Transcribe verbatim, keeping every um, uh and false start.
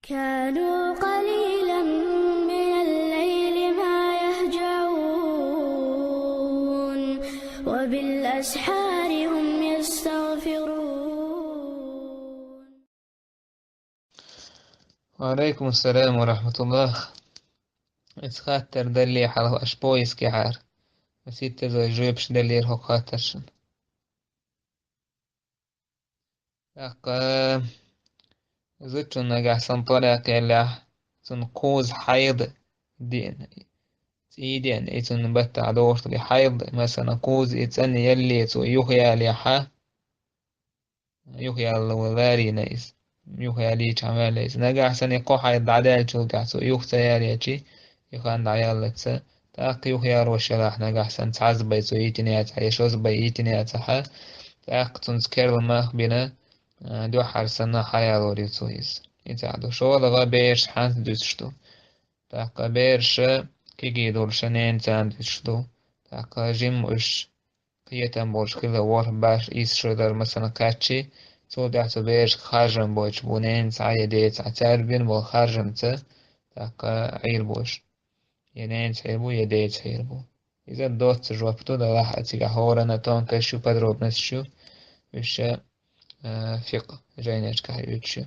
كانوا قليلا من الليل ما يهجعون، وبالأسحار هم يستغفرون. وعليكم السلام ورحمة الله. Из хаттар дале хьалха аш поиске хьар. Ас итта зой жоьпаш далера хӀокху хаттаршна. ТӀаккха зудчун нагахь санна тӀоракх яллехь, цунна кхуза хьайда деана, цӀий деана, и цунна баттахь дохуш дара хьайда, масала, кхуза и цӀанъялле цо юхаяллехьа, юхаялла валарийна иза, юхаяллийчхьана ваьлла иза. Нагахь санна и кхо хьайда дӀадаьллачул тӀаьхьа цо юха ца яллечи, и хан дӀаяллаца, тӀаккха юхаялош ялахь нагахь санна цхьазза бай цо йитина яцахь, я шозза бай йитина яцахьа, тӀаккха цунца керла мах бина, а, дуьххьара санна хьаялор ю цо иза. Иза а ду. ШолгӀа бераш хьанца дуьсуш ду. ТӀаккха бераш кегий долуш ненан царна дуьсуш ду. ТӀаккха жимма уьш кхетам болуш хила ворхӀ-бархӀ ийс шо дар, масала, кхаьччи, цул тӀаьхьа цу берашка харжам бойтуш бу ненан цхьа я деца цхьа. Цаьрга бина болу харжамца, тӀаккха Ӏийр бу уьш. Я ненан цхьа хьийр бу, я деца хьийр бу. Иза доцца жоп ду, далахь а цигахь хӀоранна тонкосташ ю, подробносташ ю, уьш, а, фикъхӀ жайнашкахь юьйцуш ю.